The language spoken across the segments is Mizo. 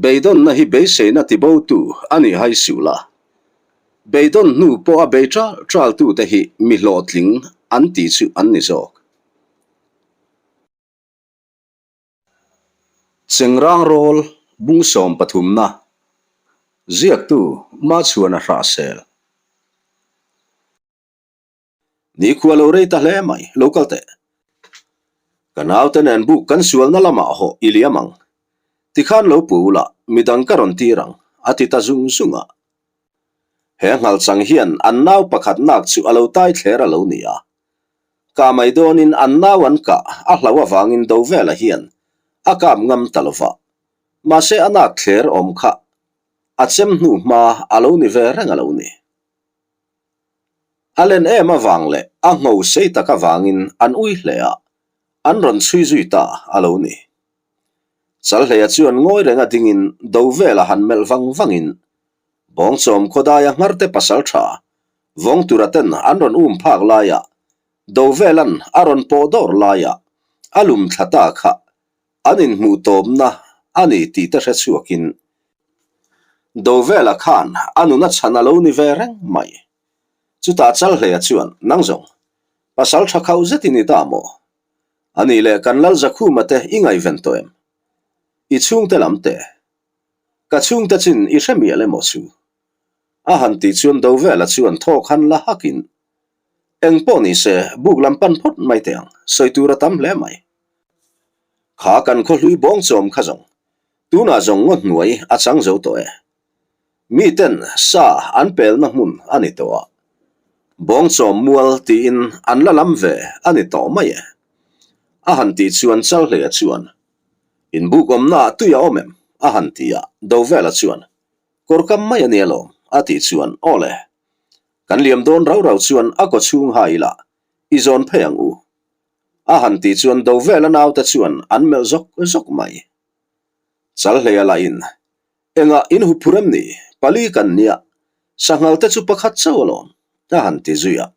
Beidawnna hi beiseina tibotu a nih hai suh la. Beidawn hnu pawha bei ṭal ṭaltute hi mi hlawhtling an tih chu an ni zawk. Chengrang rawl bung sawm pathumna ziaktu Machhuana Hrahsel. Nikhua lo rei ta hle mai, lo kal teh. Ka naute nen buk kan sualna lamah hawh i liam ang. Tikhan lo pu ula, midang ka rawn tir ang, a ti ta zung zung a. He nghalchang hian an nau pakhat nak chu a lo tai thler a lo ni a. Kah mai dawnin an nau an kah a hlau avangin Dovela hian a kap ngam ta lo va. Mahse a nak thler awm kha a chem hnu hma a lo ni ve reng a lo ni. A len em avang leh a ngho sei tak avangin an ui hle a, an rawn chhui zui ta a lo ni. Chalhleia chuan ngawi renga dingin do vela han melh vang vangin Bawngchawm khawdaia ngharte pasal tha vawng tura ten an rawn um phak laia do velan a rawn pawh dawr laia a lum thla ta kha an inhmuh tawpna a ni tih te hre chhuakin Dovela khan a nuna chhan a lo ni ve reng mai. Chutah Chalhleia chuan, Nang zawng, pasal tha khauh zet i ni ta maw? A nih leh kan Lal Zakhuma te i ngaihven tawh em? I chhungte lam te? Ka chhungte chin i hre mial emaw chu? A han tih chuan Dovela chuan thawk han la hakin, Eng pawh ni se, buk lam pan phawt mai teh ang, sawi tur a tam hle mai. Kha kan khawhlui bawngchawm kha zawng, Tunah zawng ngaw hnuai a chang zo tawh e. Miten sa an pelna hmun a ni tawh a. Bawngchawm mual tiin an la lam ve a ni tawh mai e. A han tih chuan Chalhleia chuan, Inbuk awmnaah tui a awm em? a han ti a, Dovela chuan, Kawr kam mai a nia lawm, a tih chuan, Aw le. Kan liam dawn rau rau chuan a kaw chhung ha ila, i zawn phei ang u. A han tih chuan Dovela naute chuan an melh zawk zawk mai. Chalhleia lahin, Engah in hu phur em ni? Pali kan nia, sanghal te chu pakhat chauh alawm, a han ti zui a.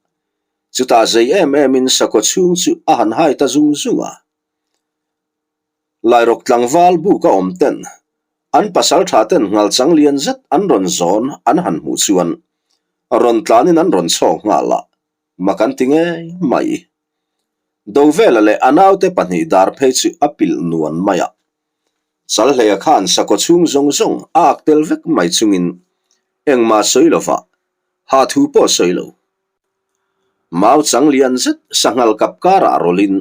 Chutah zei em emin sakhaw chhung chu a han hai ta zung zung a. Lairawk tlangval buk a awm ten an pasal tha ten nghal chang lian zet an rawn zawn an han hmuh chuan rawn tlanin an rawn chhawk nghal a, mak an ti ngei mai. Dovela leh a naute pahnih dar phei chu a pilh nuan mai a. Chalhleia khan sakhaw chhung zawng zawng a ak tel vek mai chungin engmah sawi lova ha thu pawh sawi lo. Mau chang lian zet sanghal kap karah rawlhin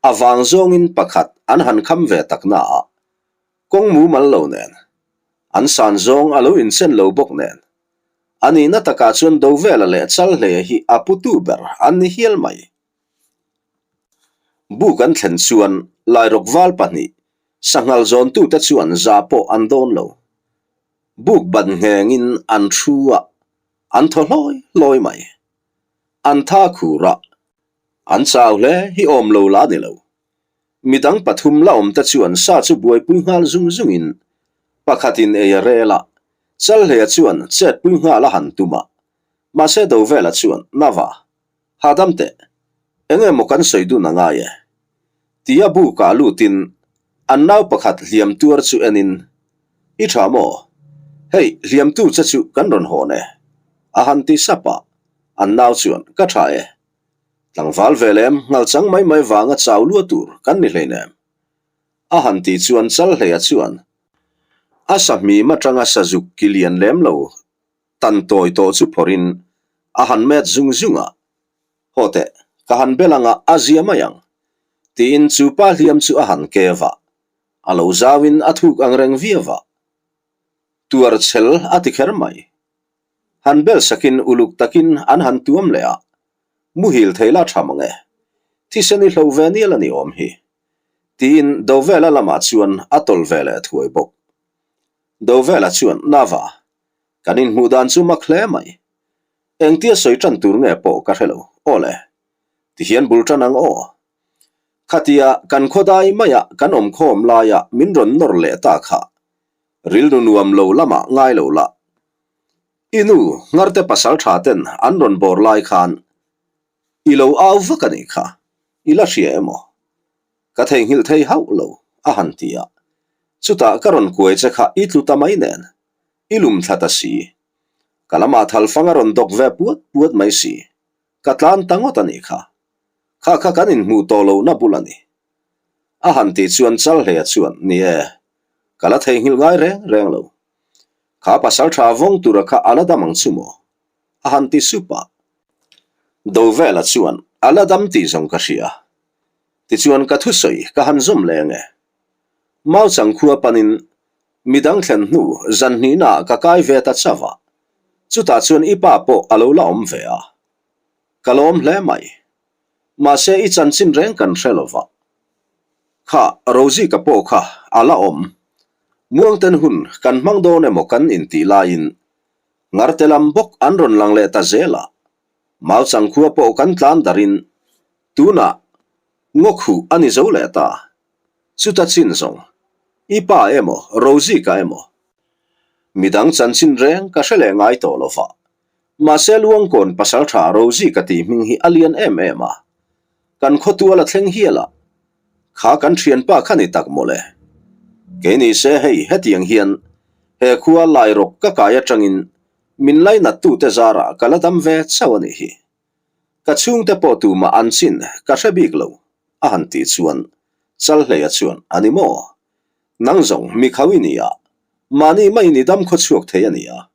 a vang zawngin pakhat an han kham ve tak na a, kawng mumal lo nen, an san zawng a lo inchen lo bawk nen, A nihna takah chuan Dovela leh Chalhleia hi a putu ber an ni hial mai. Buk an thlen chuan Lairawk val pahnih, sanghal zawntute chuan za pawh an dawn lo. Buk ban nghengin an thu a, an thaw hlawi hlawi mai. An tha khur a, an chau hle hi awm lo la ni lo. Midang pathum la awmte chuan sa chu buaipui nghal zung zungin pakhatin ei a rel a, Chalhleia chuan chetpui nghal a han tum a, mahse Dovela chuan, Nava, hahdam teh, eng emaw kan sawi dun a ngai e. Tia bukah lutin an nau pakhat hliam tuar chu enin, I tha maw? Hei, hliamtu che chu kan rawn hawn e, a han ti sap a, an nau chuan, Ka tha e. Tlangval ve lem nghal chang mai mai vanga chau lua tur kan ni hleinem. A han tih chuan Chalhleia chuan a sahmim atanga sazuk ki lian lem lo tan tawi tawh chu phawrhin a han met zung zung a, Haw teh, ka han bel anga a zia mai ang, tiin chu pa hliam chu a han kev a, a lo zauin a thuk ang reng viau a. Tuar chhel a ti kher mai. Han bel sakin uluk takin an han tuam leh a, muhil thei la tha mang e, thisen i hlo ve nial a ni awm hi, tiin Dovela lamah chuan a tawlh ve leh thuai bawk. Dovela chuan, Nava, kan inhmuh dan chu mak hle mai. Engtia sawi tan tur nge pawh ka hre lo, aw le, tihian bul tan ang aw. Khatia kan khawdai maia kan awmkhawm laia min rawn nawr leh ta kha, Rilru nuam lo lamah ngai lo lah. I nu Ngarte pasal tha ten an rawn bawr lai khan i lo au vak a nih kha, i la hria emaw? Ka theihnghilh thei hauh lo, a han ti a. Chutah ka rawn kuai che kha i tlu ta mai nen, i lum thla ta si. Ka lamah thalfang a rawn dawk ve puat puat mai si. Ka tlan ta ngawt a nih kha. Kha kha kan inhmuh tawh lohna bul a ni. A han tih chuan Chalhleia chuan, Ni e, ka la theihnghilh ngai reng reng lo. Kha pasal tha vawng tura kha a la dam ang chu maw? A han ti sup a. Dovela chuan, A la dam tih zawng ka hria. Tichuan ka thusawi ka han zawm leng e. Mauchang khua panin midang thlen hnu zan hnihnaah ka kai ve ta chauh a, chutah chuan i pa pawh a lo la awm ve a. Ka lawm hle mai. Mahse i chanchin reng kan hre lo va. Kha Rozika pawh kha a la awm. Muangten hun kan hmang dawn emaw kan intih laiin Ngarte lam bawk an rawn lang leh ta zel a. Mauchang khua pawh kan tlan darin tunah ngawkhuh a ni zo leh ta. Chuta chin zawng, i pa emaw Rozika emaw midang chanchin reng ka hre leh ngai tawh lo va. Mahse Luangkawn pasal tha Rozika tih hming hi a lian em em a, kan khawtual a thleng hial a, kha kan thianpa kha ni tak mawle. Kei ni se hei hetiang hian he khua Lairawk ka kai atangin min lainattute zarah ka la dam ve chauh a nih hi. Ka chhungte pawh tumah an chin ka hre bik lo, a han tih chuan Chalhleia chuan, A ni maw? Nang zawng mi kho i ni a, mahni maiin i dam khaw chhuak thei a ni a.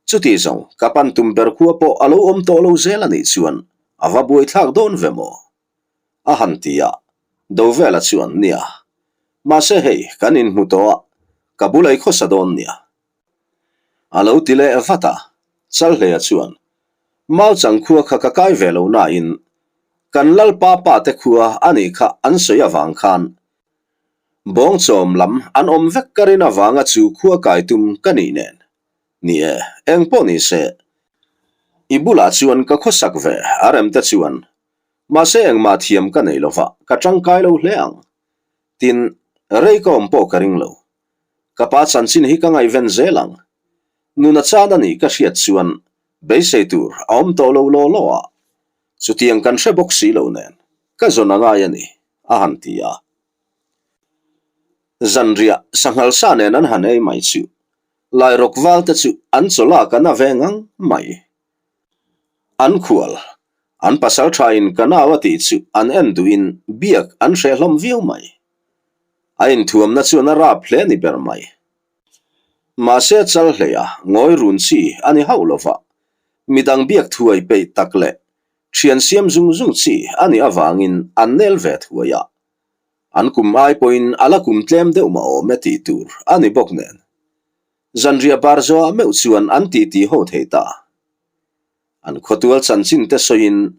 Chuti zawng ka pan tum ber khua pawh a lo awm tawh lo zel a nih chuan a va buaithlak dawn ve maw? A han ti a, Dovela chuan, Nia, mahse hei kan inhmu tawh a, ka bula i khawsa dawn nia. A lo ti leh vat a, Chalhleia chuan, Mauchang khua kha ka kai ve lo nain kan Lalpa pa te khua a nih kha an sawi avang khan bawngchawm lam an awm vek ka rin avanga chu khua kai tum ka nih nen. Ni e, eng pawh ni se, i bulah chuan ka khawsak ve a rem te chuan mahse engmah thiam ka nei lova ka tangkai lo hle ang. Tin, rei ka awm pawh ka ring lo. Ka pa chanchin hi ka ngaihven zel ang. Nuna chan a nih ka hriat chuan beisei tur a awm tawh lo law law a, chutiang kan hre bawk si lo nen ka zawn a ngai a ni, a han ti a. Zanriah sanghal sa nen an han ei mai chu Lairawk val te chu an chaw lak an a ve ngang mai. An khual, an pasal thain ka nau a tih chu an en duhin biak an hreh hlawm viau mai. A inthuamna chuan a rap hle ni ber mai. Mahse chal hleia ngawi run chi a ni hauh lo va, midang biak thuai peih tak leh thian siam zung zung chi a nih avangin an nel ve thuai a. An kum ai pawhin a la kum tlem deuh mah awm e tih tur a ni bawk nen. Zanriah bar zawhah meuh chuan an titi ho thei ta. An khawtual chanchin te sawiin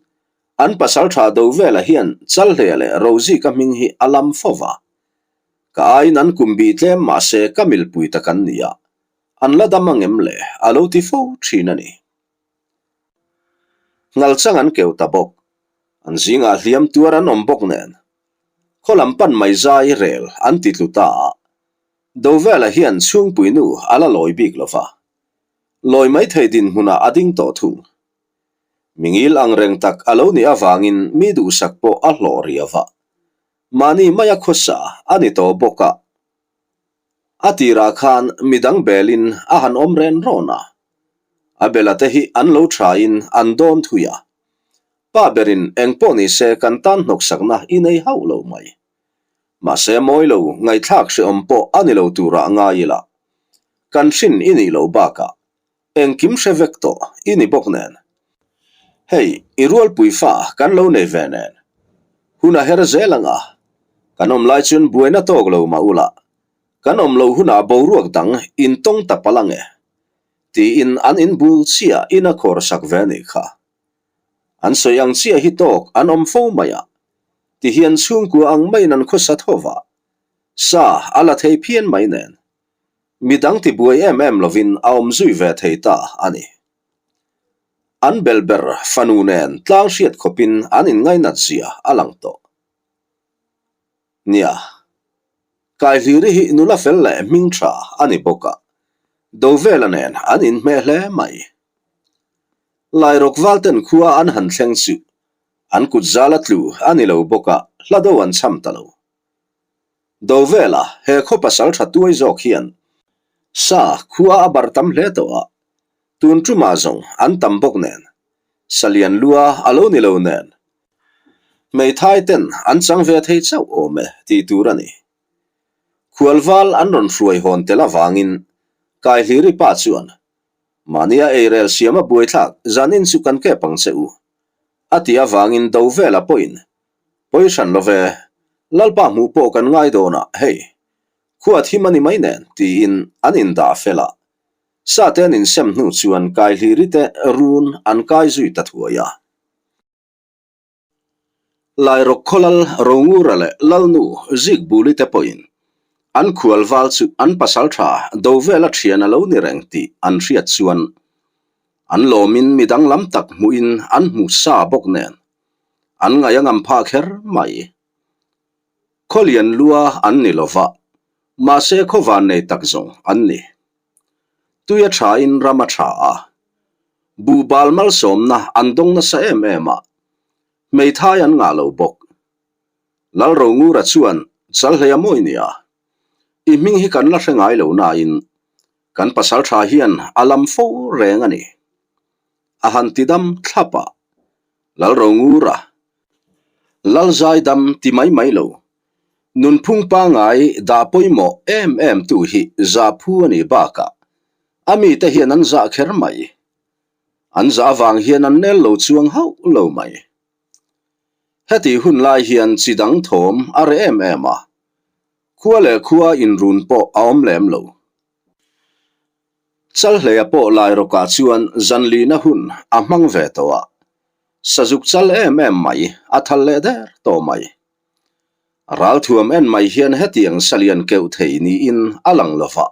an pasal tha do velah hian Chalhleia leh Rozika hming hi a lam fo va. Ka aiin an kum bih tlem mahse ka milpui tak an ni a, an la dam angem le a lo ti fo thin a ni. Ngalchang an keu ta bawk. An zingah hliam tuar an awm bawk nen. Khaw lam pan mai zai rel an ti tlu ta a. Dovela hian chhungpui nu a la lawi bik lo va. Lawi mai thei dinhmunah a ding tawh thung. Mingil ang reng tak a lo nih avangin mi duhsak pawh a hlawh riau va. Mahni maia khawsa a ni tawh bawk a. A tirah khan midang belin a han awm ren rawn a. A bela te hi an lo thain an dawn thui a. Pa berin eng pawh ni se kan tan hnawksakna i nei hauh lo mai. Mahse mawi lo ngaihthlak hrehawm pawh a ni lo turah ngai ila. Kan hrin i nih loh bakah engkim hre vek tawh i ni bawk nen. Hei, i rualpui fa kan lo nei ve nen. Hun a her zel ang a, kan awm lai chuan buaina tawk lo mah ula, kan awm loh hunah boruak dang intawng ta palh ang e, tiin an inbul chiah in a khawr sak ve a nih kha. An sawi ang chiah hi tawk an awm fo mai a, tihian chhungkua ang maiin an khawsa tho va, sa a la thei phian mai nen. Midang tibuai em em lovin a awm zui ve thei ta a ni. An bel ber fanu nen tlang hriat khawpin an inngainat zia a lang tawh. Nia, Kaihliri hi nula fel leh hming tha a ni bawk a, Dovela nen an inhmeh hle mai. Lairawk valten khua an han thleng chu an kut zal a tlu a ni lo bawk a, hla do an cham ta lo. Dovela he khaw pasal tha tuai zawk hian sa khua a bar tam hle tawh a, tun tumah zawng an tam bawk nen, salian lua a lo ni lo nen, hmeithai ten an chang ve thei chauh awm e tih tur a ni. Khualval an rawn hruai hawn tel avangin Kaihliri pa chuan mahnia eirel siam a buaithlak zanin chu kan kep ang che u a tih avangin Dovela pawhin Pawi hran lo ve, Lalpa hmuh pawh kan ngai dawn a, hei, khua thim a ni mai nen, tiin an indah fel a. Sate an insem hnu chuan Kaihliri te run an kai zui ta thuai a. Lairawk khawlal Rongura leh Lalnu Zikbuli te pawhin an khual val chu an pasal tha Dovela thian a lo ni reng tih an hriat chuan an lawmin mi danglam tak hmuhin an hmu sa bawk nen an ngaih a ngam phah kher mai. Khawlian lua an ni lova, mahse khawvan nei tak zawng an ni. Tui a thain ram a tha a, buhbal malsawmna an dawng nasa em em a, hmeithai an ngah lo bawk. Lalrongura chuan Chalhlei a mawi nia, i hming hi kan la hre ngai lo nain kan pasal tha hian a lam fo reng a ni. A han ti dam thlap a, Lalrongura, Lalzai dam ti mai mai lo, Nunphung pangngai dah pawimawh em em tu hi zah phu a nih bakah a mite hian an zah kher mai. An zah avang hian an nel lo chuang hauh lo mai. Hetih hun lai hian chi dang thawm a reh em em a, khua leh khua inrun pawh a awm lem lo. Chalhleia pawh Lairawkah chuan zanlihna hun a hmang ve tawh a, sazuk chal em em mai a thal leh der tawh mai. Ralthuam en mai hian hetiang salian keuh thei niin a lang lo va.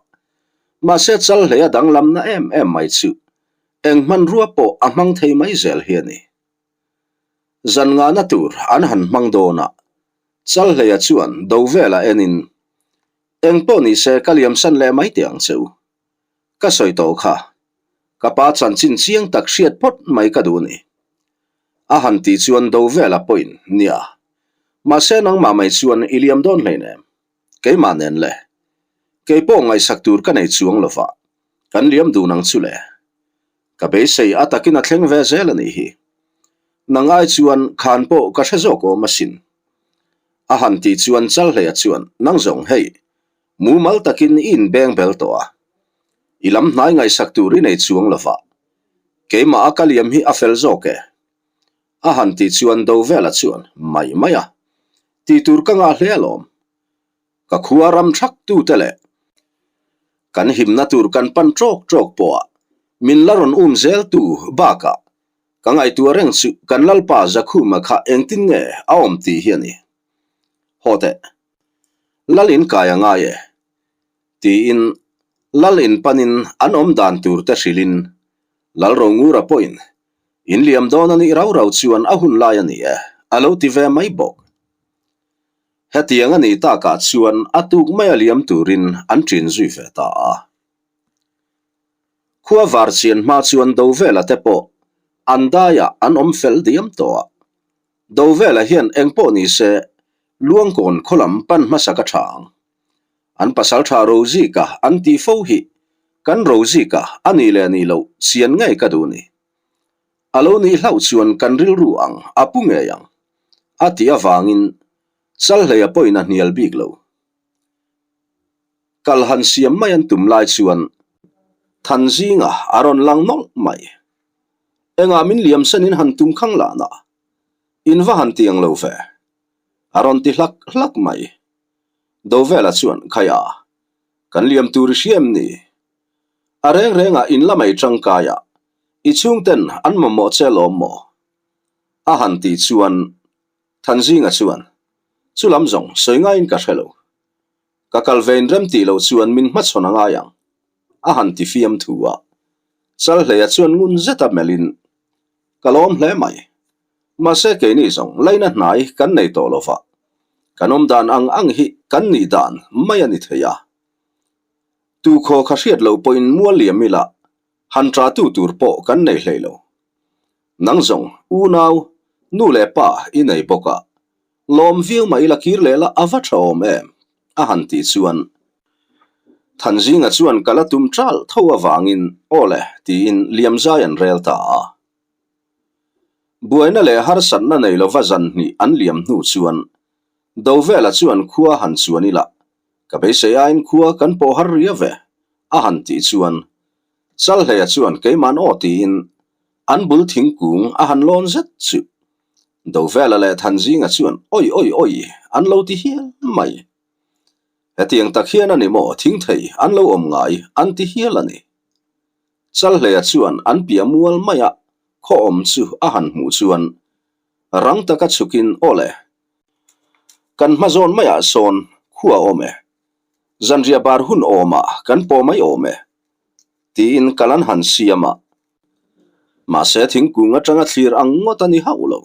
Mahse Chalhleia danglamna em em mai chu eng hmanrua pawh a hmang thei mai zel hi a ni. Zan ngahna tur an han hmang dawn a, Chalhleia chuan do vela enin, Eng pawh ni se ka liamsan leh mai teh ang che u. Ka sawi tawh kha, ka pa chanchin chiang tak hriat phawt mai ka duh a ni. A han tih chuan do vela pawhin, Nia, mahse nangmah mai chuan i liam dawn hleinem, keimah nen le. Kei pawh ngaihsak tur ka nei chuang lo va, kan liam dun ang chu le. Ka beisei a takin a thleng ve zel a nih hi. Nang ai chuan khan pawh ka hre zawk awm asin. A han tih chuan Chalhleia chuan, Nang zawng hei, mumal takin i inbeng bel tawh a. I lam hnai ngaihsak tur i nei chuang lo va. Keimah a ka liam hi a fel zawk e. A han tih chuan Dovela chuan, Mai mai a. Tih tur ka ngah hle alawm. Ka khua ram thak tute leh kan himna tur kan pan tawk tawk pawhah min la rawn um zel tu bakah ka ngaihtuah reng chu kan Lalpa Zakhuma kha engtin nge a awm tih hi a ni. Haw teh. Lal in kai a ngai e. Tiin Lal in panin an awm dan tur te hrilhin Lal Rongura pawhin in liam dawn a nih rau rau chuan a hun lai a ni e a lo ti ve mai bawk. Hetiang a nih takah chuan a tuk mai a liam turin an ṭin zui ve ta a. Khua var chian hma chuan Dovela te pawh an daiah an awm fel diam tawh a. Dovela hian eng pawh ni se Luangkawn khaw lam pan hmasa ka ṭha ang. An pasalṭha Rozika an tih fo hi kan Rozika a nih leh nih loh chian ngei ka duh ni. A lo nih hlauh chuan kan rilru ang a pu ngei ang. A tih avangin Chalhleia pawhin a hnial bik lo. Kal han siam mai an tum lai chuan Thanzinga a rawn lang nawlh mai. Engah min liam sen in han tum khang lah na, in va han tiang lo ve. A rawn ti hlak hlak mai. Dovela chuan Khaia, kan liam tur i hria em ni? A reng rengah in la mai tangkaia i chhungten an mamawh che lawm maw? A han tih chuan Thanzinga chuan, Chu lam zawng sawi ngaiin ka hre lo. Ka kal ve inrem tih loh chuan min hmachhawn a ngai ang, a han ti fiam thu a. Chalhleia chuan ngun zeta melhin, Ka lawm hle mai. Mahse keini zawng laina hnai kan nei tawh lo va, kan awm dan ang ang hi kan nih dan mai a ni thei a. Tukhaw kha hriat loh pawhin mual liam ila han ṭa tu tur pawh kan nei hlei lo. Nang zawng, unau, nu leh pa i nei bawk a, lawm viau mah ila kir leh la a va ṭha awm em? a han tih chuan Thanzinga chuan ka la tum ṭal tho avangin aw le tiin liamzai an rel ta a. Buaina leh harsatna nei lova zan hnih an liam hnu chuan Dovela chuan khua han chuan ila ka beisei aiin khua kan pawh har ria ve a han tih chuan Chalhleia chuan keiman aw tiin an bul thingkung a han lawn zet chu Dovela leh Thanzinga chuan awi awi awi an lo ti hial mai. Hetiang tak hian a ni maw thing thei an lo awm ngai an ti hial a ni. Chalhleia chuan an piah mual maia khaw awm chu a han hmuh chuan rang taka chhukin aw le, kan hma zawn maiah sawn khua awm e, zanriah bar hun awmah kan pawh mai awm e tiin kal an han siam a. Mahse thingkung atanga thlir ang ngawt a ni hauh lo.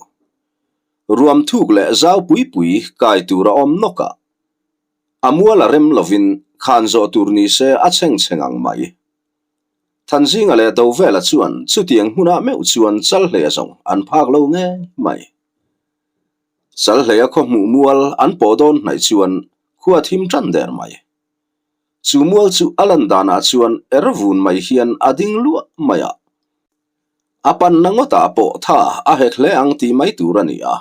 Ruam thuk leh zau pui pui kai tur a awm nawk a, a mual a rem lovin khan zawh tur ni se a chheng chheng ang mai. Thanzinga leh Dovela chuan chutiang hmunah meuh chuan Chalhleia zawng an phak lo ngei mai. Chalhleia khaw hmuh mual an pawh dawn hnaih chuan khua thim tan der mai. Chu mual chu a lan danah chuan er vun mai hian a ding luah mai a. A panna ngawtah pawh tha a hek hle ang tih mai tur a ni a.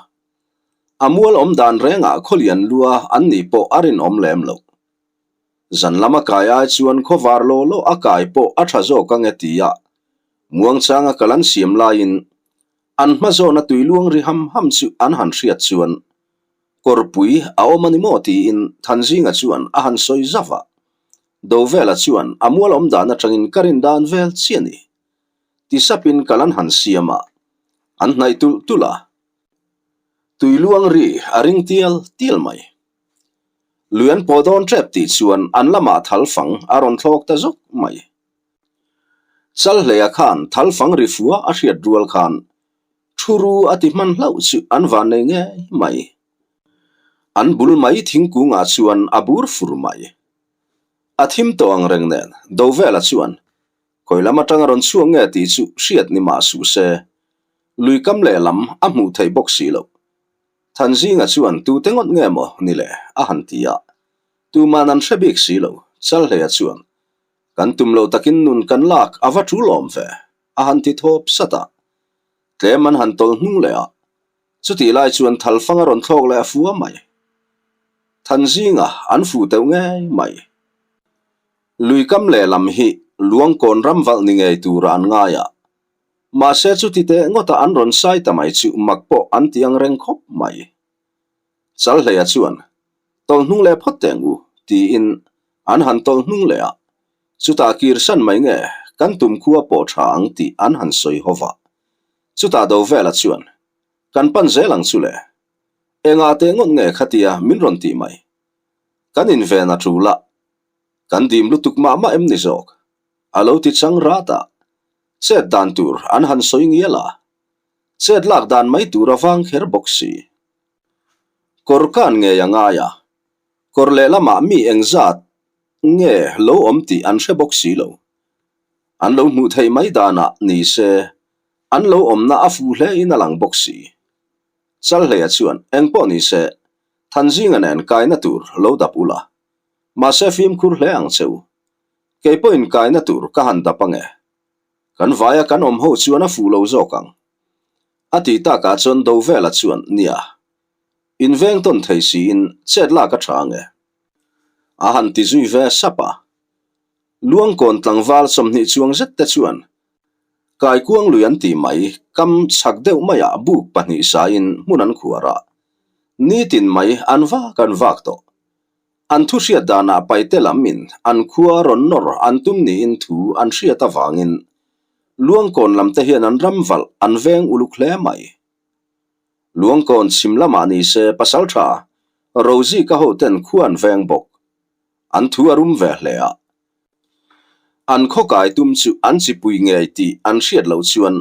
A mual awm dan rengah khawlian lua an nih pawh a rinawm lem loh. Zan lama kai ai chuan khawvar law law a kai pawh a tha zawk ange tia muangchanga kal an siam laiin an hma zawna tui luang ri ham ham chu an han hriat chuan Kawrpui a awm a ni maw tiin Thanzinga chuan a han sawi zauh a. Dovela chuan a mual awm dan atangin ka rin dan vel chiah a ni. Ti sapin kal an han siam a, an hnaih tulh tulh a. Tui luang ri a ring tial tial mai. Lui an pawh dawn tep tih chuan an lamah thal fang a rawn thlawk ta zawk mai. Chalhleia khan thal fang ri fua a hriat rual khan Thu ru a ti hman hlauh chu an van nei ngei mai. An bul mai thingkungah chuan a bur fur mai. A thim tawh ang reng nen Dovela chuan khawi lam atanga rawn chhuak nge tih chu hriat ni mah suh se, lui kam lehlam a hmuh theih bawk si loh. Thanzinga chuan tute ngawt nge maw ni le a han ti a, tuman an hre bik si lo. Chalhleia chuan kan tum lo takin nun kan lak a va tul awm ve a han ti thawp sat a, tlem an han tawlh hnung leh a, chutih lai chuan thalfang a rawn thlawk leh a fua mai. Thanzinga an fuh teuh ngei mai. Lui kam lehlam hi Luangkawn ram valh ni ngei tura an ngai a, mahse chuti teh ngawta an rawn sai ta mai chu mak pawh an ti ang reng khawp mai. Chalhleia chuan, Tawlh hnung leh phawt teh ang u, tiin an han tawlh hnung leh a, Chutah kir san mai nge kan tum khua pawh tha ang tih an han sawi ho va. Chutah Dovela chuan, Kan pan zel ang chu le. Engah teh ngawt nge khatia min rawn tih mai? Kan inven a tul a, kan dim lutuk mah mah em ni zawk? A lo ti chang rat a, chet dan tur an han sawi ngial a, chet lak dan mai tur a vang kher bawk si. Kawr kan ngei a ngai a, kawr lehlamah mi engzat Nge lo awm tih an hre bawk si lo. An lo hmuh theih mai danah ni se, an lo awmna a fu hle in a lang bawk si. Chalhleia chuan eng pawh ni se, Thanzinga nen kaina tur lo dap ula. Mahse fimkhur hle ang che u. Kei pawhin kaina tur ka han dap ange. Kan vaia kan awm ho chuan a fuh lo zawk ang. A tih takah chuan Dovela chuan, Nia. Inveng tawn thei siin chet lak a tha ange. A han ti zui ve sap a. Luangkawn tlangval 20 chuang zet te chuan Kaikuang lui an tih mai kam chhak deuh maiah buk pahnih saiin hmun an khuar a. Nitin mai an vak an vak tawh. An thu hriat danah paite lamin an khua rawn nawr an tum niin thu an hriat avangin Luangkawn lam te hian an ram valh an veng uluk hle mai. Luangkawn chhim lamah ni se pasal tha Rosie ka hoten khua an veng bawk. An thu a rum ve hle a. An khawkai tum chu an chipui ngei tih an hriat loh chuan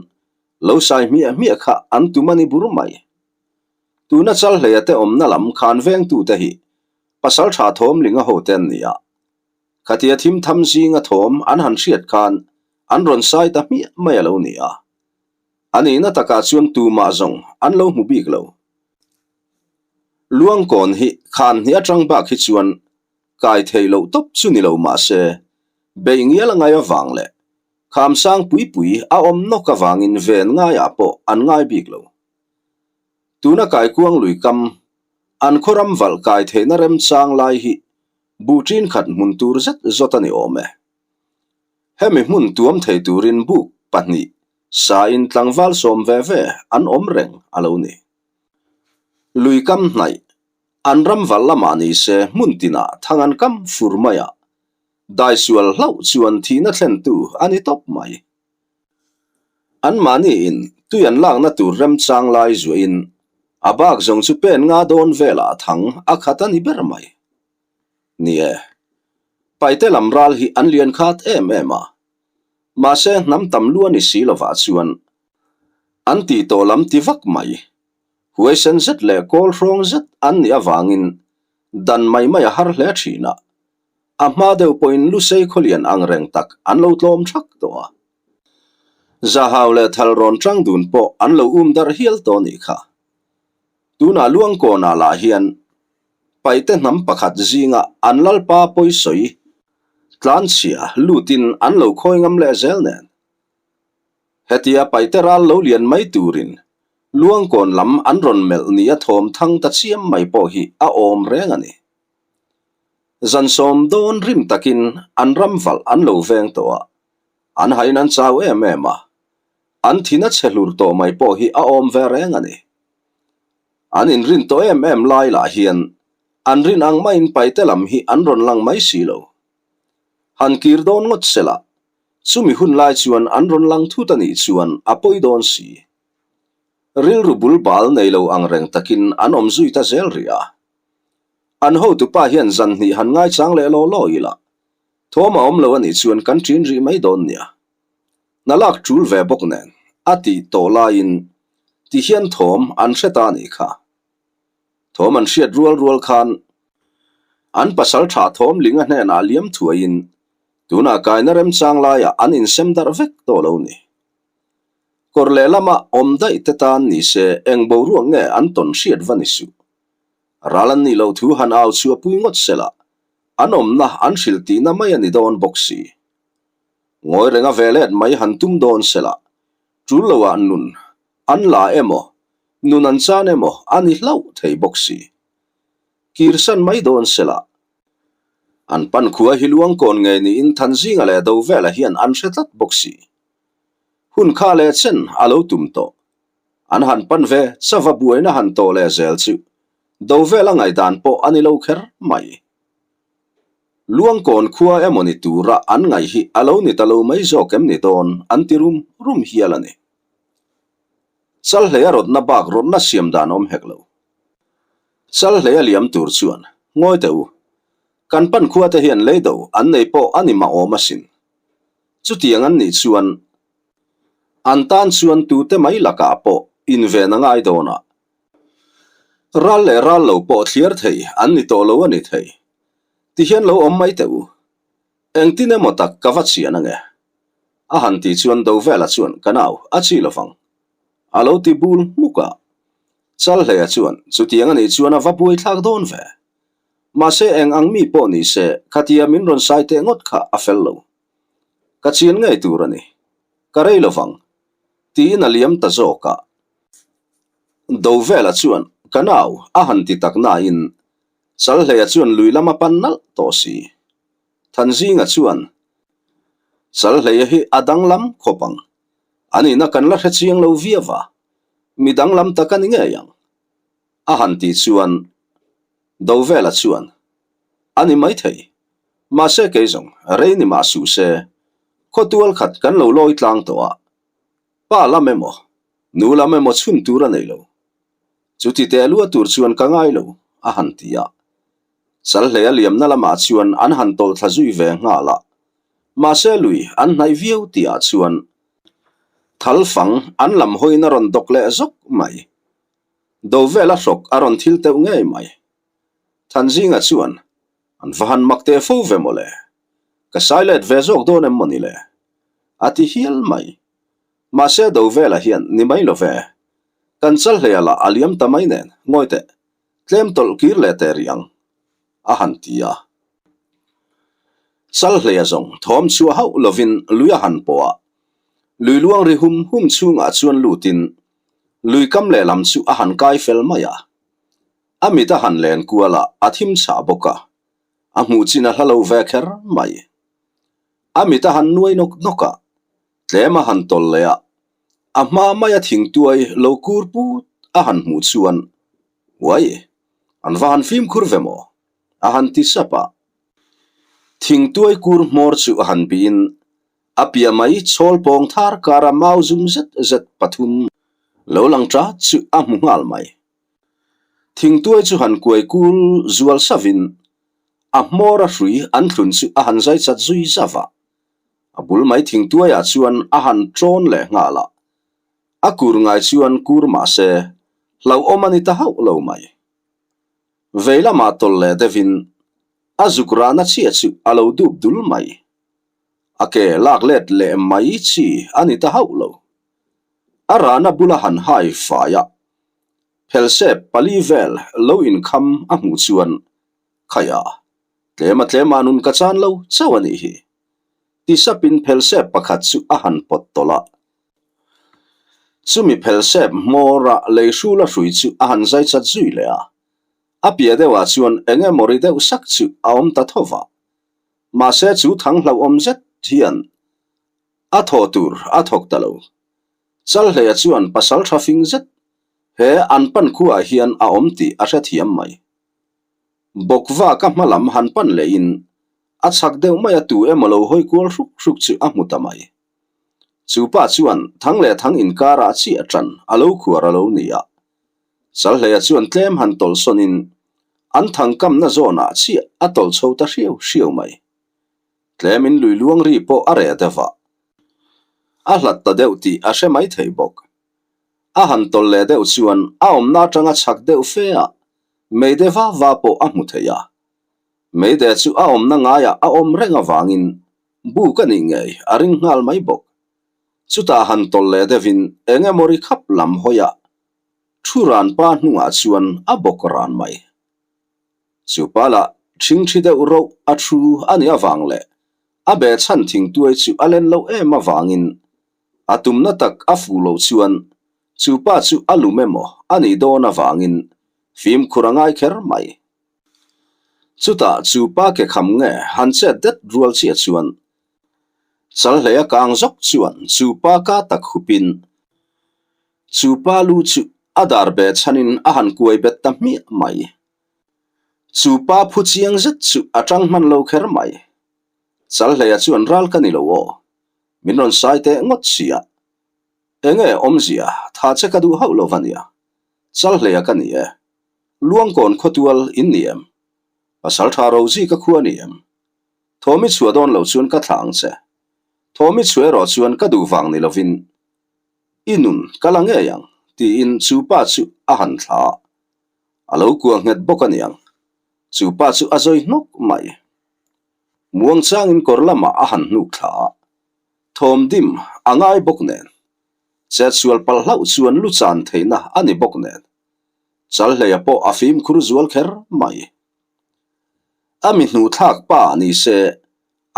lo sai hmiah hmiah kha an tum a ni bur mai. Tuna Chalhleia te awmna lam khan vengtute hi pasal tha thawmlinga hote an ni a. Khatia thim tham zinga thawm an han hriat khan an rawn sai ta hmiah mai a lo ni a. A nihna takah chuan tumah zawng an lo hmu bik lo. Luangkawn hi khan hnih atang bak hi chuan. Kai theih loh tawp chu ni lo mah se, beih ngial a ngai avang leh Khamsang pui pui a awm nawk avangin ven ngaiah pawh an ngai bik lo. Tuna Kaikuang lui kam, an khaw ram valh kai theihna remchang lai hi buh ṭin khat hmun tur zet zawt a ni awm e. Hemi hmun tuam thei turin buk pahnih sain tlangval sawm ve ve an awm reng a lo ni. Lui kam hnaih, an ram valh lamah ni se hmun tinah thang an kam fur mai a, daisual hlauh chuan thihna thlentu a ni tawp mai. Anmahniin tui an lakna tur remchang lai zuahin a bak zawng chu pen nga dawn velah thang a khat a ni ber mai. Ni e, Paite lam ral hi an lian khat em em a, mahse hnam tam lu a ni si lovah chuan an tih tawh lam ti vak mai. Huaisen zet leh kawl hrawng zet an nih avangin dan mai mai a har hle thin a, a hma deuh pawhin Lusei khawlian ang reng tak an lo tlawm thak tawh a. Zahau leh thal rawn tang dun pawh an lo um darh hial tawh nih kha. Tunah Luangkawnah lah hian Paite hnam pakhat zinga an lalpa pawisawi tlanchhia lutin an lo khawi ngam leh zel nen. Hetia Paite ral lo lian mai turin Luangkawn lam an rawn melh nia thawm thang ta chiam mai pawh hi a awm reng a ni. Zan sawm dawn rim takin an ram valh an lo veng tawh a, an hain an chau em em a, An thin a chhe hlur tawh mai pawh hi a awm ve reng a ni. An inrin tawh em em lai lah hian an rin ang maiin paite lam hi an rawn lang mai si lo. Han kir dawn ngawt se lah, chumi hun lai chuan an rawn lang thut a nih chuan a pawi dawn si. Rilru bul bal nei lo ang reng takin an awm zui ta zel rih a. An hotupa hian zan hnih han ngaichang leh law law ila, thawm a awm lo a nih chuan kan ṭin rih mai dawn nia. Hna lak ṭul ve bawk nen a tih tawh laiin ti hian thawm an hre ta a nih kha. Thawm an hriat rual rual khan an pasal tha thawm linga hnenah liam thuaiin tunah kaina remchang laiah an insem darh vek tawh lo ni. Kawr lehlama awm daih te tan ni se eng boruak nge an tawn hriat va ni suh. Ral an nih loh thu han au chhuah pui ngawt sela an awmna an hrilh tihna mai a ni dawn bawk si. Ngawi renga ve let mai han tum dawn sela, tul loah nun an la emaw, nun an chan emaw a ni hlauh thei bawk si. Kirsan mai dawn sela, an pan khua hi luangkawn ngei niin Thanzinga leh Dovela hian an hre tlat bawk si. Hun kha leh chen a lo tum tawh. An han pan ve chava buaina han tawh leh zel chu Dovela ngaihdan pawh a ni lo kher mai. Luangkawn khua emaw ni tura an ngaih hi a lo ni ta lo mai zawk em ni dawn an ti rum rum hial a ni. Chalhlei a rawtna bak rawtna siam dan awm hek lo. Chalhlei a liam tur chuan ngawi teh u, kan pan khua te hian leido an nei pawh a ni mah awm asin. Chutiang an nih chuan an tan chuan tute mai lakah pawh inven a ngai dawn a. Ral leh ral lo pawh thliar thei an ni tawh lo a ni thei. Ti hian lo awm mai teh u. Engtin emaw tak ka va chian ange. A han ti chuan Dovela chuan ka nau a chi lovang. A lo ti bul hmuk a. Chalhleia chuan chutiang a nih chuan a va buai thlak dawn ve. Mahse eng ang mi pawh ni se khatia min rawn sai teh ngawt kha a fel lo. Ka chian ngei tur a ni. Ka rei lovang. Tiin a liam ta zawk a. Dovela chuan ka nau a han ti tak nain Chalhleia chuan lui lam a pan nalh tawh si. Thanzinga chuan Chalhleia hi a danglam khawp ang. A nihna kan la hre chiang lo viau a, mi danglam tak a ni ngei ang. A han tih chuan Dovela chuan a ni maithei. Mahse kei zawng rei ni mah suh se, khawtual khat kan lo lawi tlang tawh a, pa lam emaw nu lam emaw chhun tur a nei lo. Chuti teh lua tur chuan ka ngai lo, a han ti a. Chalhlei a liamna lamah chuan an han tawlh thla zui ve nghal a. Mahse lui an hnaih viau tihah chuan thal fang an lam hawiin a rawn dawk leh zawk mai. Dovela hrawk a rawn thil teuh ngei mai. Thanzinga chuan an va han mak teh fo ve mawle. Ka sai let ve zawk dawn em mawni le? A ti hial mai. Mahse Dovela hian ni mai lo ve. Kan chalhleia lah a liam ta mai nen, ngawi teh, tlem tawlh kir leh teh rih ang, a han ti a. Chalhleia zawng thawm chhuah hauh lovin lui a han pawh a, lui luang ri hum hum chhungah chuan lutin lui kam lehlam chu a han kai fel mai a. A mit a han len kual a, a thim chhah bawk a, a hmuh chin a hla lo ve kher mai. A mit a han nuai nawk nawk a, tlem a han tawlh leh a, a hma maia thingtuai lo kur put a han hmuh chuan, Uai, an va han fimkhur ve maw? a han ti sap a. Thingtuai kur hmawr chu a han bihin a piah mai chhawl pawng thar kara mau zum zet zet pathum lo lang ṭat chu a hmu nghal mai. Thingtuai chu han kuai kul zual savin a hmawr a hrui an thlun chu a han zai chat zui zauh a. A bul mai thingtuaiah chuan a han ṭawn leh nghal a. A kur ngai chuan kur mah se hlauhawm a ni ta hauh lo mai. Vei lamah tawlh leh deuhin a zuk rahna chiah chu a lo dup dul mai. A ke lak let leh mai chi a ni ta hauh lo. A rahna bula han hai fai a, phelsep pali vel lo inkham a hmuh chuan, Khaia, tlema tlema nun ka chan lo chauh a nih hi, ti sapin phelsep pakhat chu a han pawt tawlh a. Chumi phelsep hmawra lei hrul a hrui chu a han zai chat zui leh a, a piah deuhah chuan eng emaw ri deuh sak chu a awm ta tho va. Mahse chu thang hlauhawm zet hian a thaw tur a thawk ta lo. Chalhleia chuan pasal tha fing zet he an pan khuaah hian a awm tih a hrethiam mai. Bawkva ka hma lam han pan lehin a chhak deuh mai a tu emaw lo hawi kual hruk hruk chu a hmu ta mai. Chu pa chuan thang leh thang inkarah chiah ṭan a lo khuar a lo ni a. Chalhleia chuan tlem han tawlh sawnin an thang kamna zawnah chiah a tawlh chho ta hriau hriau mai. Tlemin lui luang ri pawh a reh deuh a, a hlat ta deuh tih a hre mai thei bawk. A han tawlh leh deuh chuan a awmna atanga chhak deuh fe a, Meide va va pawh a hmu thei a. Meide chu a awmna ngaiah a awm reng avangin buk a nih ngei a ring nghal mai bawk. Chutah han tawlh leh deuhin eng emaw ri khap lam hawiah thu ran pa hnungah chuan a bawk ran mai. Chu pa lah ṭhingṭhi deuh roh a thu a nih avang leh a behchhan thingtuai chu a len loh em avangin a tumna tak a fuh loh chuan Chu pa chu a lum emaw a nih dawn avangin fimkhur a ngai kher mai. Chutah chu pa ke kham nge han chet det rual chiah chuan Chalhleia kang zawk chuan chu pa ka tak hupin chu pa lu chu a dar be chhanin a han kuai bet ta hmiah mai. Chu pa phu chiang zet chu a tang hman lo kher mai. Chalhleia chuan ral ka ni lo aw, min rawn sai teh ngawt sia. Enge awmzia, tha che ka duh hauh lo va nia. Chalhleia ka ni e. Luangkawn khawtual in ni em? Pasal tha Rozi ka khua ni em? Thawmi chhuah dawn lo chuan ka thlah ang che. Thawmi chhuah erawh chuan ka duh vang ni lovin i nun ka la ngei ang, tiin chu pa chu a han thla a. A lo kuah nghet bawk a niang. Chu pa chu a zawi hnawk mai. Muangchangin kawr lamah a han hnuk thla a. Thawm dim a ngai bawk nen. Chetsual palh hlauh chuan lu chan theihna a ni bawk nen. Chalhleia pawh a fimkhur zual kher mai. A mi hnuhthlak pa ni se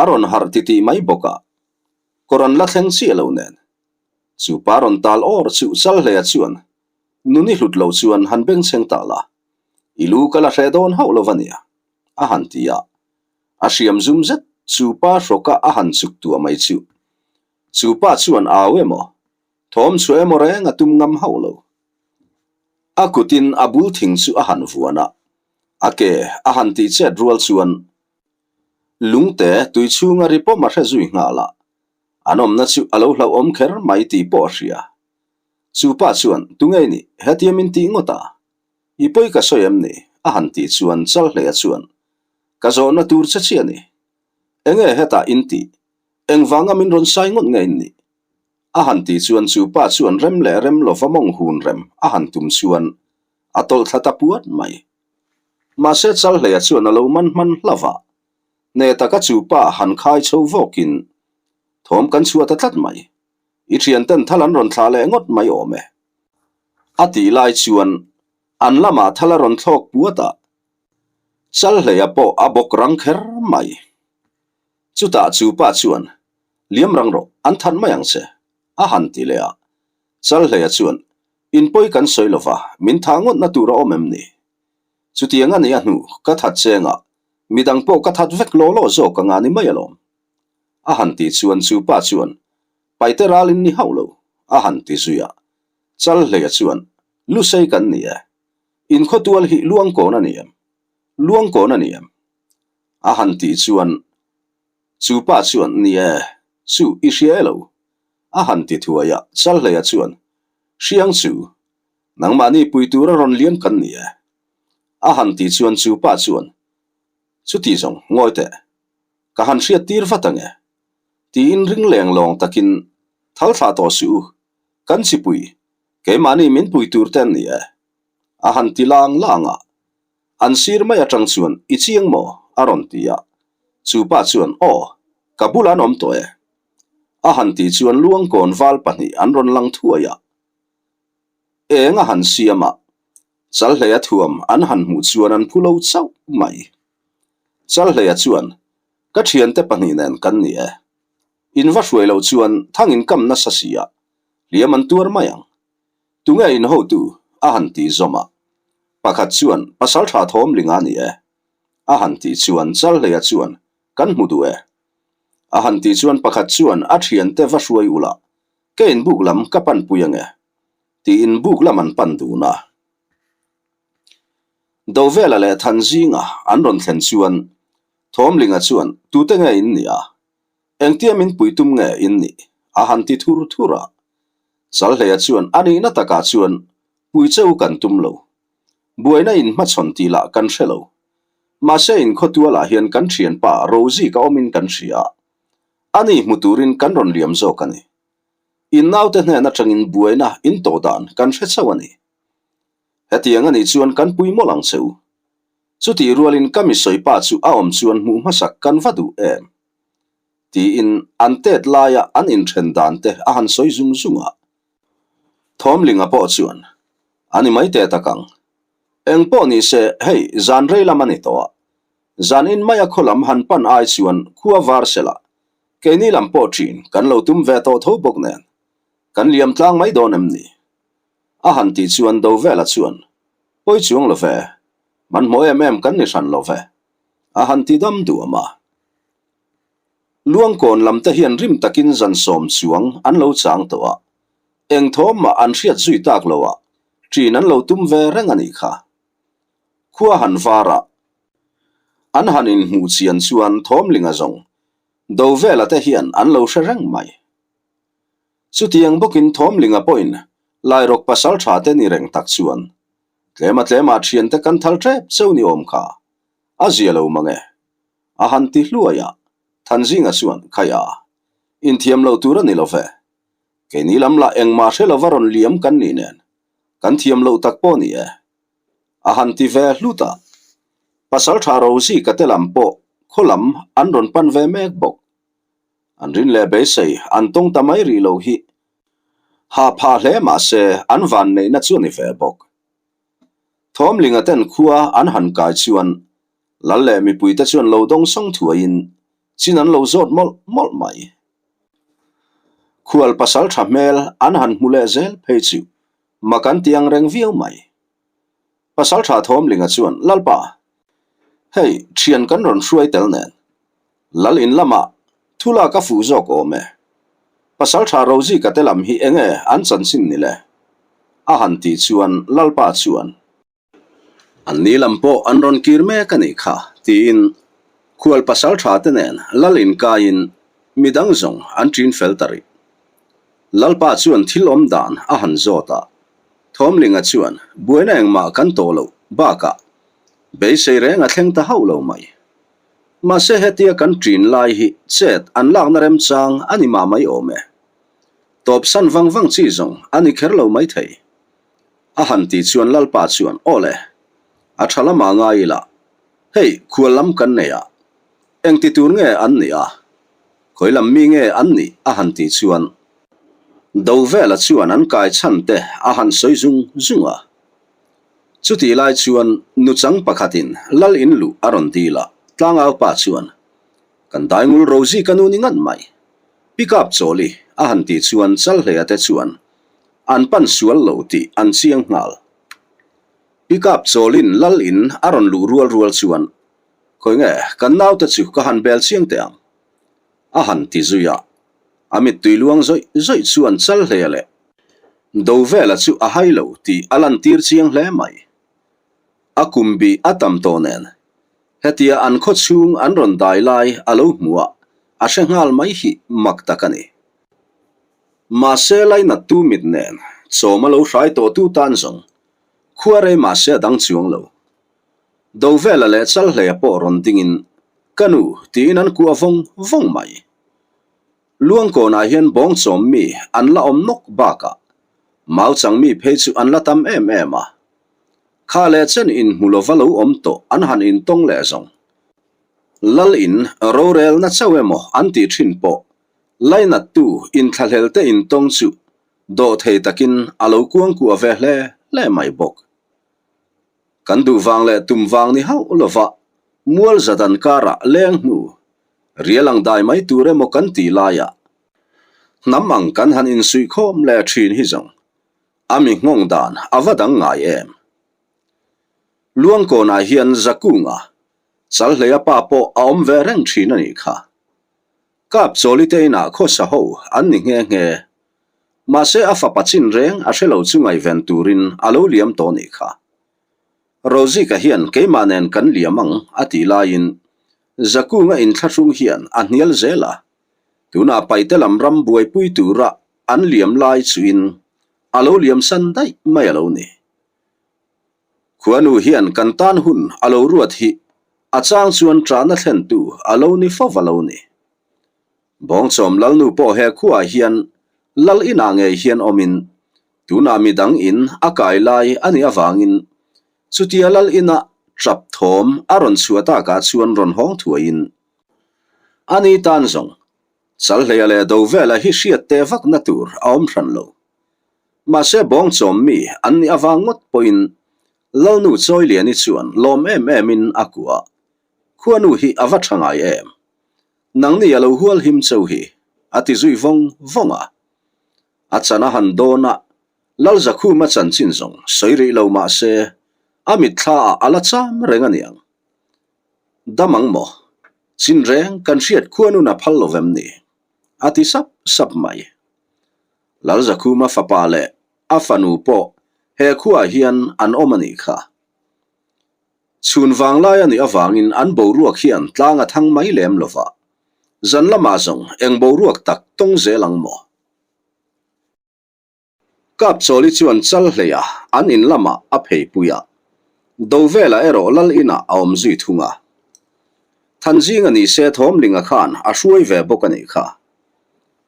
a rawn harh titih mai bawk a, kawr an la thleng chiah lo nen. Chu pa rawn tal awr chuh Chalhleia chuan nun i hlut lo chuan han bengchheng ta la, i lu ka la hreh dawn hauh lo va nia, a han ti a. A hriam zum zet chu pa hrawka a han chuk tuah mai chu. Chu pa chuan au emaw, thawm chhuah emaw reng a tum ngam hauh lo. A kutin a bul thing chu a han vuan a, a ke a han tih chet rual chuan lungte tui chhunga ri pawm a hre zui nghal a, an awmna chu a lo hlauhawm kher mai tih pawh a hria. Chu pa chuan, Tunge i nih? Hetia min tih ngawt a? I pawi ka sawi em ni? a han tih chuan Chalhleia chuan, Ka zawhna tur che chiah ni. Enge hetah in tih? Engvanga min rawn sai ngawt nge in nih? A han tih chuan chu pa chuan rem leh rem lova mawng hun rem a han tum chuan a tawlh thla ta puat mai. Mahse Chalhleia chuan a lo man hman hlauh a, hneh taka chu pa han khai chho vawkin thawm kan chhuah ta tlat mai. I thianten thal an rawn thlah leh ngawt mai awm e. A tih lai chuan an lamah thal a rawn thlawk puat a, Chalhleia pawh a bawk rang kher mai. Chutah chu pa chuan, Liam rang rawh, an that mai ang che, a han ti leh a. Chalhleia chuan, In pawi kan sawi lova, min thah ngawtna tur a awm em ni? Chutiang a nih a hnu, ka that chengah midang pawh ka that vek law law zawk anga ni mai alawm. A han tih chuan chu pa chuan, Paite ral in ni hauh lo, a han ti zui a. Chalhleia chuan, Lusei kan ni e. In khawtual hi Luangkawn a ni em? Luangkawn a ni em? A han tih chuan chu pa chuan, Ni e, chu i hria e lo. A han ti thuai a, Chalhleia chuan, Hriang chu, nangmahni pui tura rawn liam kan ni e. A han tih chuan chu pa chuan, Chuti zawng, ngawi teh, ka han hriat tir vat ang e. Tiin ring leng lawng takin, Thal thlah tawh suh u, kan chipui, keimahni min pui tur te an ni e. A han ti lang lang a. An sir mai atang chuan, I chiang maw? a rawn ti a. Chu pa chuan, Aw, ka bulah an awm tawh e. A han tih chuan luangkawn val pahnih an rawn lang thuai a. Eng a han siam a, Chalhleia thuam an han hmuh chuan an phu lo chauh mai. Chalhleia chuan, Ka thiante pahnih nen kan ni e. In va hruai loh chuan thang in kam nasa si a, hliam an tuar mai ang. Tunge in hotu? a han ti zawm a. Pakhat chuan, Pasal tha thawm ling a ni e. A han tih chuan Chalhleia chuan, Kan hmu duh e. A han tih chuan pakhat chuan a thiante va hruai ula, ka inbuk lam ka panpui ange. Tiin buk lam an pan dun a. Dovela leh Thanzinga an rawn thlen chuan Thawmlinga chuan, Tute nge in nih a? Engtia min pui tum nge in nih? A han ti thur thur a. Chalhleia chuan a nihna takah chuan pui cheu kan tum lo. Buaina in hmachhawn tih lah kan hre lo. Mahse in khawtualah hian kan thianpa Rosie ka awmin kan hria a. Ani hmu turin kan rawn liam zawk a ni. In naute hnen atangin buaina in tawh dan kan hre chauh a ni. Hetiang a nih chuan kan pui mawlh ang che u. Chutih rualin ka mi sawi pa chu a awm chuan hmuh hmasak kan va duh em? Tiin an tet laia an inthen dan te a han sawi zung zung a. Thawmlinga pawh chuan, A ni mai teh tak ang. Eng pawh ni se, hei zan rei lam a ni tawh a. Zan in maia khaw lam han pan ai chuan khua var sela, keini lam pawh thin kan lo tum ve tawh tho bawk nen, kan liam tlang mai dawn em ni? A han tih chuan Dovela chuan, Pawi chuang lo ve, hmanhmawh em em kan ni hran lo ve, a han ti dam duam a. Luangkawn lam te hian rim takin zan sawm chuang an lo chang tawh a, eng thawm mah an hriat zui tak lo a, ṭin an lo tum ve reng a nih kha. Khua han var a, an han inhmuh chian chuan Thawmlinga zawng Dovela te hian an lo hre reng mai. Chutiang bawkin Thawmlinga pawhin Lairawk pasal tha te ni reng tak chuan tlema tlemah thiante kan thal tep cheu ni awm kha a zia lo mang e. A han ti hluai a, Thanzinga chuan, Khai a, inthiam lo tur a ni lo ve. Keini lam lah engmah hre lova rawn liam kan nih nen, kan thiam loh tak pawh ni e. A han ti ve hlut a, Pasaltha Rosie-ka te lam pawh khaw lam an rawn pan ve mek bawk. An rin leh beisei an tawng ta mai rih lo hi ha phah hle mah se an vanneihna chu a ni ve bawk. Thawmlinga ten khua an han kai chuan Lal leh mipuite chuan lo dawng sawng thuaiin chin an lo zawt mawlh mawlh mai. Khual pasal tha hmel an han hmu leh zel phei chu mak an ti ang reng viau mai. Pasal tha Thawmlinga chuan, Lalpa, hei thian kan rawn hruai tel nen, Lal in lamah thu lak a fuh zawk awm e. Pasal tha Rozika te lam hi enge an chanchin ni le? A han tih chuan Lalpa chuan. An ni lam pawh an rawn kir mek a nih kha, tiin khual pasal tha te nen lal inkaiin midang zawng an ṭin fel ta rih. Lalpa chuan thil awm dan a han zawt a, Thawmlinga chuan buaina engmah kan tawh loh bakah beisei reng a thleng ta hauh lo mai. Mahse hetia kan ṭin lai hi chet an lakna remchang a ni mah mai awm e. Tawpsan vang vang chi zawng a ni kher lo maithei. A han tih chuan Lalpa chuan, Aw le, a tha lamah ngai ila, hei khual lam kan nei a, engti tur nge an nih a, khawi lam mi nge an nih a han tih chuan Dovela chuan an kai chhan te a han sawi zung zung a. Chutih lai chuan nuchang pakhatin Lal in luh a rawn dil a, tlangau pa chuan. Kan daingul Rosie ka nu ni ngat mai. Pick up chawli a han tih chuan Chalhleia te chuan an pan sual lo tih an chiang nghal. Pick up chawlin lal in a rawn luh rual rual chuan Khawi nge kan naute chu ka han bel chiang teh ang a han ti zui a. A mittui luang zawih zawih chuan Chalhleia leh Dovela chu a hai lo tih a lantir chiang hle mai. A kum bih a tam tawh nen Hetia an khaw chhung an rawn dai lai a lo hmu a, a hre nghal mai hi mak tak a ni. Mahse lainattu mit nen chawm a lo hrai tawhtu tan zawng khua rei mahse a dang chuang lo. Dovela leh Chalhleia pawh rawn dingin ka nu tiin an kuah vawng vawng mai. Luangkawnah hian bawng chawm mi an la awm nawk bakah mau chang mi phei chu an la tam em em a. Kha leh chen in hmu lova lo awm tawh an han intawng leh zawng. Lal in rorelna chauh emaw an tih thin pawh lainattu inthlahlel te intawng chu dawh thei takin a lo kuangkuah ve hle hle mai bawk. Kan duh vang leh tum vang ni hauh lova mual zadan karah leng hnu rial ang dai mai tur emaw kan tih laiah hnam ang kan han insuihkhawm leh thin hi zawng A mi nghawng dan a va dang ngai em? Luangkawnah hian Zakunga, Chalhleia pa pawh a awm ve reng thin a nih kha. Kap Chawli te inah khawsa ho an ni nghe nghe. Mahse a fapa chin reng a hre lo chu ngaihven turin a lo liam tawh nih kha. Rozika hian keimah nen kan liam ang a tih laiin Zakunga inthlahrung hian a hnial zel a. Tunah paite lam ram buaipui tura an liam lai chuin a lo liam san daih mai a lo ni. Khuanu hian kan tan hun a lo ruat hi a chang chuan ṭahna thlentu a lo ni fo va lo ni. Bawngchawm Lalnu pawh he khuaah hian Lal inah ngei hian awmin tunah midang in a kai lai a nih avangin chutia Lal ina ṭap thawm a rawn chhuah takah chuan rawn hawng thuaiin a ni tan zawng Chalhleia leh Dovela hi hriat teh vakna tur a awm hran lo. Mahse bawngchawm mi an nih avang ngawt pawhin Lalnu Chawiliani chuan lawm em emin a kuah. Khuanu hi a va tha ngai em? Nangni a lo hual him cheu hi, a ti zui vawng vawng a. A chan a han dawn a, Lalzakhuma chanchin zawng sawi rih lo mahse a mitthla ah a la cham reng a niang. Dam ang maw? Chin reng kan hriat khuanun a phal lo vem ni? A ti sap sap mai. Lalzakhuma fapa leh a fanu pawh he khuaah hian an awm a nih kha. Chhun vanglai a nih avangin an boruak hian tlang a thang mai lem lo va, zan lamah zawng eng boruak tak tawng zel ang maw? Kapchawli chuan chal hleia an in lamah a pheipui a, Dovela erawh lal inah a awm zui thung a. Thanzinga ni se Thawmlinga khan a hruai ve bawk a nih kha.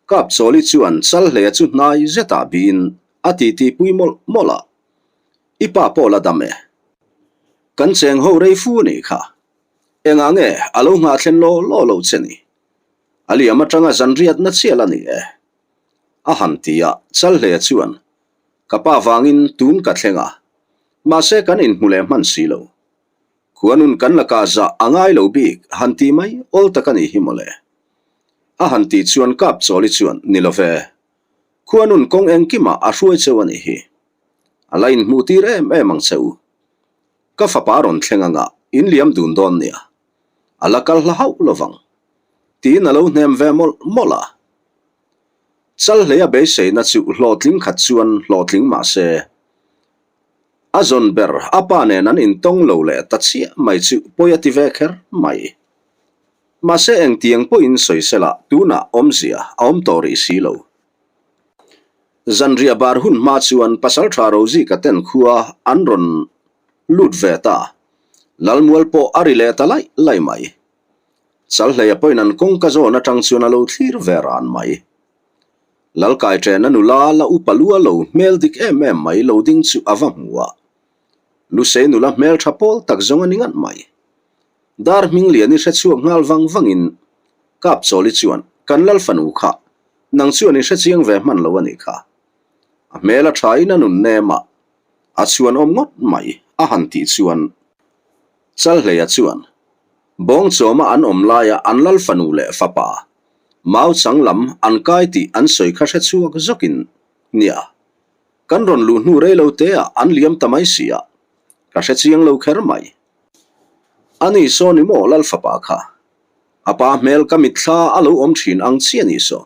Kapchawli chuan chal hleia chu hnai zetah biin a titipui mawlh mawlh a, I pa pawh la dam e. Kan cheng ho rei fu a nih kha. Engah nge a lo nghah thlen law law loh che ni? A liam atanga zanriatna chial a ni e. A han ti a, Chalhleia chuan, Ka pa vangin tun ka thleng a, mahse kan inhmu leh hman si lo. Khuanun kan lakah zah a ngai lo bik han ti mai awl tak a nih hi mawle. A han tih chuan Kapchawli chuan, Ni lo ve. Khuanun kawng engkimah a hruai cheu a nih hi. A la inhmuh tir em em ang che u. Ka fapa rawn thleng anga in liam dun dawn nia. A la kal hla hauh lo vang. Tiin a lo hnem ve mawlh mawlh a. Chalhleia beiseina chu hlawhtling khat chuan hlawhtling mah se, a zawn ber a pa nen an intawng lo leh ta chiah mai chu pawi a ti ve kher mai. Mahse engtiang pawhin sawisela tunah awmzia a awm tawh rih si lo. Zanriah bar hun hma chuan Pasalṭha Rozika ten khua an rawn lut ve ta. Lalmual pawh a ri leh ta laih laih mai. Chalhleia pawhin an kawngka zawn atang chuan a lo thlir ve ran mai. Lalkai ṭena nula la upa lua lo hmel dik em em mai lo ding chu a va hmu a. Lusei nula hmel tha pawl tak zawng a ni ngat mai. Dar hming lian i hre chhuak nghal vang vangin Kapchawli chuan kan lal fanu kha nang chuan i hre chiang ve hman lo a nih kha. A hmel a tha in a nun nem a, a chhuan awm ngawt mai a han tih chuan Chalhleia chuan. Bawngchawma an awm laia an lal fanu leh fapa mau chang lam an kai tih an sawi kha hre chhuak zawkin, Nia, kan rawn luh hnu rei lo teah an liam ta mai si a, ka hre chiang lo kher mai. A ni saw ni maw lal fapa kha? A pa hmel ka mitthla a lo awm thin ang chiah ni saw.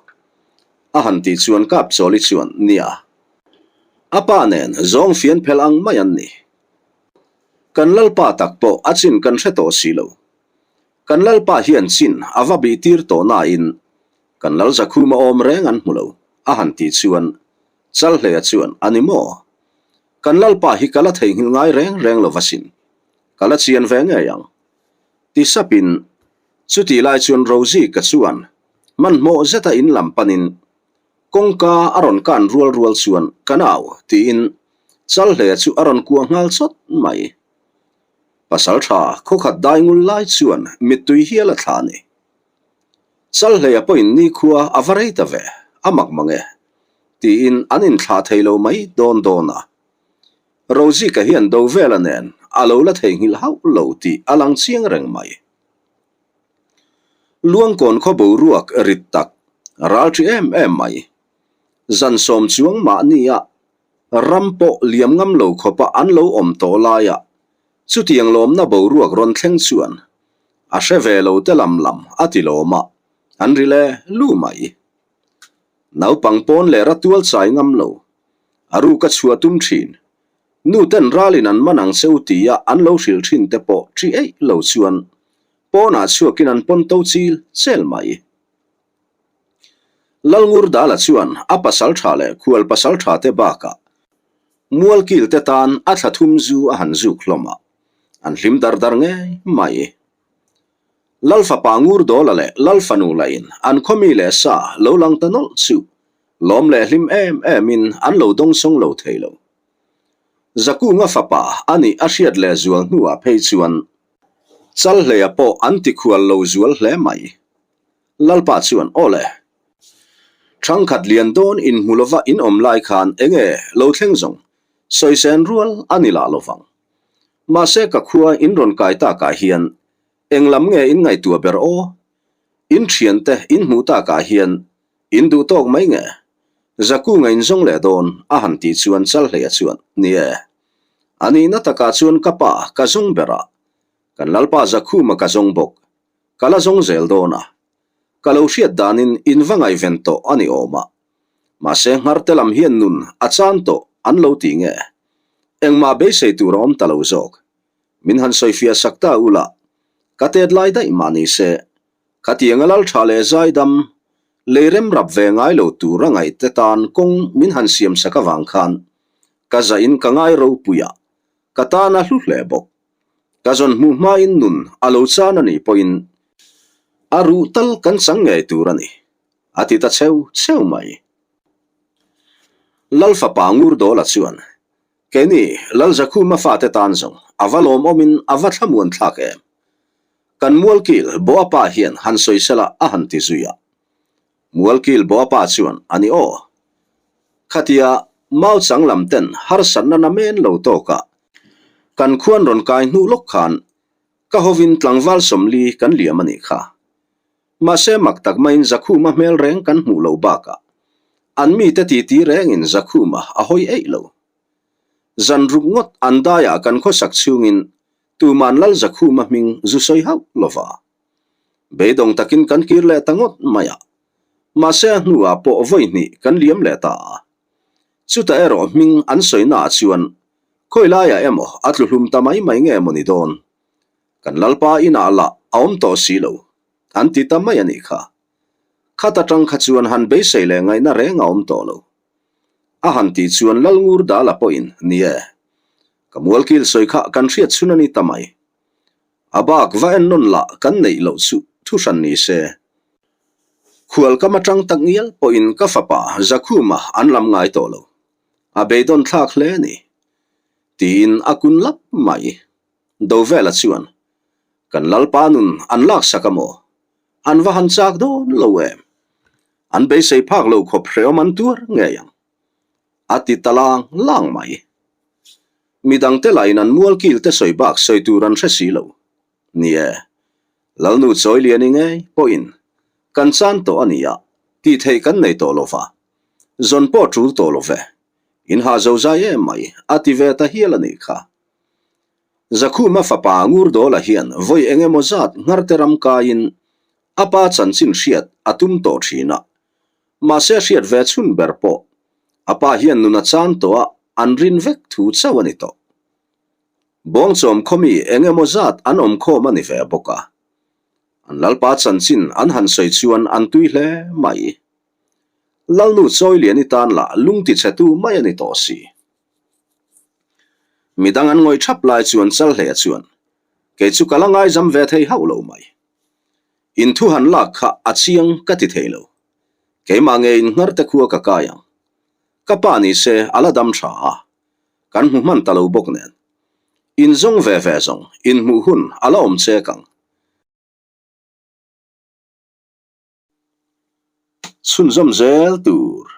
A han tih chuan Kapchawli chuan, Nia, a pa nen zawng fian phel ang mai an ni. Kan Lalpa tak pawh a chin kan hre tawh si lo. Kan Lalpa hian chin a va bih tir tawh nain kan Lal Zakhuma awm reng an hmu lo, a han tih chuan Chalhleia chuan, A ni maw? Kan Lalpa hi ka la theihnghilh ngai reng reng lo va sin. Ka la chian ve ngei ang. Ti sapin, chutih lai chuan Rozika chuan hmanhmawh zeta in lam panin Kawngka a rawn kan rual rual chuan ka nau tiin Chalhleia chu a rawn kuah nghal chawt mai. Pasal tha khawkhat dai ngul lai chuan mittui hial a thla a ni. Chalhleia pawhin nikhua a va rei ta ve, a mak mang e tiin an inthlah thei lo mai dawn dawn a. Rozika hian Dovela nen a lo la theihnghilh hauh lo tih a lang chiang reng mai. Luangkawn khaw boruak rit tak ral ṭhi em em mai. Zan sawm chuang mahnia ram pawh liam ngam lo khawpa an lo awm tawh laia chutiang lawmna boruak rawn thleng chuan a hre ve lo te lam lam a ti lawm a, an ri le lu mai. Naupang pawn leh ratual chai ngam lo, a ruk a chhuah tum ṭhin. Nu ten ralin an man ang che u tia an lo hrilh thin te pawh ṭi eih lo chuan pawnah chhuakin an pawn to chil chel mai. Lalngurdala chuan a pasal tha leh khual pasal tha te bakah mualkil te tan a thla thum zu a han zuk hlawm a, an hlim dar dar ngei mai. Lalfapa Ngurdawla leh Lalfanu lahin an khawmi leh sa lo lang ta nawlh chu Lawm leh hlim em emin an lo dawngsawng lo thei lo. Zakunga fapa a nih a hriat leh zual hnuah phei chuan Chalhleia pawh an tikhual lo zual hle mai. Lalpa chuan, Aw le, ṭhangkhat lian dawn inhmu lova in awm lai khan enge lo thleng zawng sawisen rual a ni lah lovang. Mahse ka khua in rawn kai takah hian eng lam nge in ngaihtuah ber aw? In ṭhiante in hmuh takah hian In duh tawk mai nge? Zakunga in zawng leh dawn a han tih chuan Chalhleia chuan, Ni e. A nihna takah chuan ka pa ka zawng ber a, kan Lalpa Zakhuma ka zawng bawk. Ka la zawng zel dawn a. Ka lo hriat danin in va ngaihven tawh a ni awm a. Mahse ngharte lam hian nun a chan tawh an lo ti nge? Engmah beisei tur a awm ta lo zawk. Min han sawifiah sak ta ula, ka tet lai daih mah ni se, Khatianga lal tha leh zaidam, lei rem rap ve ngai lo tur a ngaih te tan kawng min han siam sak avang khan ka zahin ka ngai ropui a, ka tan a hlu hle bawk. Ka zawn hmuh hmain nun a lo chan a nih pawhin a ruh tal kan chang ngei tur a ni, a ti ta cheu cheu mai. Lal fapa Ngurdawla chuan, Keini, Lal Zakhuma fate tan zawng a va lawmawmin a va thlamuan thlak em? Kan Mualkil Boapa hian han sawi sela a han ti zui a. Mualkil Boapa chuan, A ni aw. Khatia mau chang lam ten harsatna na men lo tawkah kan khuan rawn kai hnu lawk khan ka hovin tlangval 40 kan liam a nih kha. Mahse mak tak maiin Zakhuma hmel reng kan hmuh lo bakah an mite titi rengin Zakhuma a hawi eih lo. Zan ruk ngawt an daiah kan khawsak chhungin Tuman Lal Zakhuma hming zu sawi hauh lova. Beidawng takin kan kir leh ta ngawt mai a. Mahse a hnuah pawh vawi hnih kan liam leh ta a. Chutah erawh hming an sawina ah chuan khawi laiah emaw a tlu hlum ta mai mai nge maw ni dawn. Kan Lalpa inah lah a awm tawh si lo, an ti ta mai a nih kha. Khat atang kha chuan han beisei leh ngaihna reng a awm tawh lo. A han tih chuan Lalngur Dala pawhin, Ni e, Ka mualkil sawi kha kan hriat chhun a ni ta mai. A bak va en nawn lah kan neih loh chu thu hran ni se. Khual kam atang tak ngial pawhin ka fapa Zakhuma an lam ngai tawh lo. A beidawn thlak hle a ni. Tiin a kun lap mai. Dovela chuan, Kan Lalpa nun an laksak a maw? An va han chak dawn lo em? An beisei phak lo khawp hreawm an tuar ngei ang. A ti ta lang lang mai. Midangte lahin an mualkil te sawi bak sawi tur an hre si lo. Ni e. Lalnu Chawiliani ngei pawhin kan chan tawh a nia tih theih kan nei tawh lo va, zawn pawh tul tawh lo ve, in ha zozai em mai a ti ve ta hial a nih kha. Zakhuma fapa Ngurdawla hian vawi eng emaw zat ngharte ram kaiin a pa chanchin hriat a tum tawh thin a, mahse hriat ve chhun ber pawh a pa hian nun a chan tawh a an rin vek thu chauh a ni tawh. Bawngchawm khawmi eng emaw zat an awm khawm a ni ve bawk a, an lalpa chanchin an han sawi chuan an tui hle mai. Lalnu Chawiliani tan lah lung tichhetu mai a ni tawh si. Midang an ngawih thap lai chuan Chalhleia chuan, Kei chu ka la ngaizam ve thei hauh lo mai. In thu han lak kha a chiang ka ti thei lo. Keimah nge in nghar te khua ka kai ang. Ka pa ni se a la dam tha a, kan hmu hman ta lo bawk nen. In zawng ve ve zawng in hmuh hun a la awm chek ang. Chhunzawm zel tur.